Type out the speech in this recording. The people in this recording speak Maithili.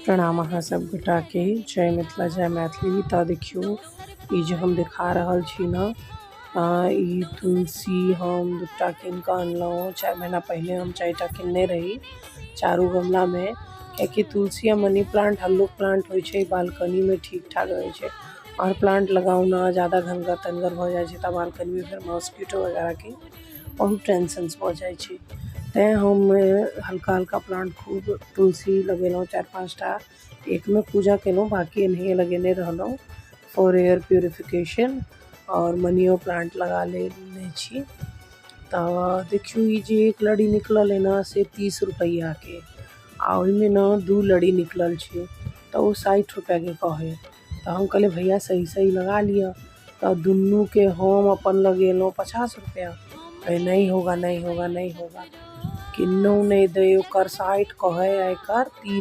प्रणाम अहाँ सब गोटा के। जय मिथिला, जय मैथिली। तऽ देखियौ, ई जे हम देखा रहल छी ने, ई तुलसी हम दूटा कीन कऽ अनलहुँ। 4 महीना पहिले हम चारिटा किनने रही चारू गमलामे, कियाकि तुलसी आ मनी प्लांट हल्लुक प्लांट होइ छै, बालकनीमे ठीक ठाक रहै छै। आओर प्लांट लगाउ ने, ज्यादा घनगर तनगर भऽ जाइ छै तऽ बालकनीमे फेर मॉस्किटो वगैरहके बहुत टेंशन्स भऽ जाइ छै। तैँ हम हल्का हल्का प्लांट खूब तुलसी लगेलहुँ चारि पाँचटा। एकमे पूजा केलहुँ, बाँकी एनाहिए लगेने रहलहुँ फॉर एयर प्यूरिफिकेशन। आओर मनियो प्लांट लगा लेने छी। तऽ देखियौ, ई जे एक लड़ी निकलल अइ ने, से 30 रुपैआके आ ओहिमे ने दू लड़ी निकलल छै, तऽ ओ 60 रुपैआके कहै। तऽ हम कहलियै, "भैया, सही सही लगा लिअ।" तऽ दुनूके हम अपन लगेलहुँ 50 रुपैआ। कहै, "नहीं होगा, नहीं होगा, नहीं होगा।" किन्नहु नहि दै। ओकर 60 कहै आ एकर 30।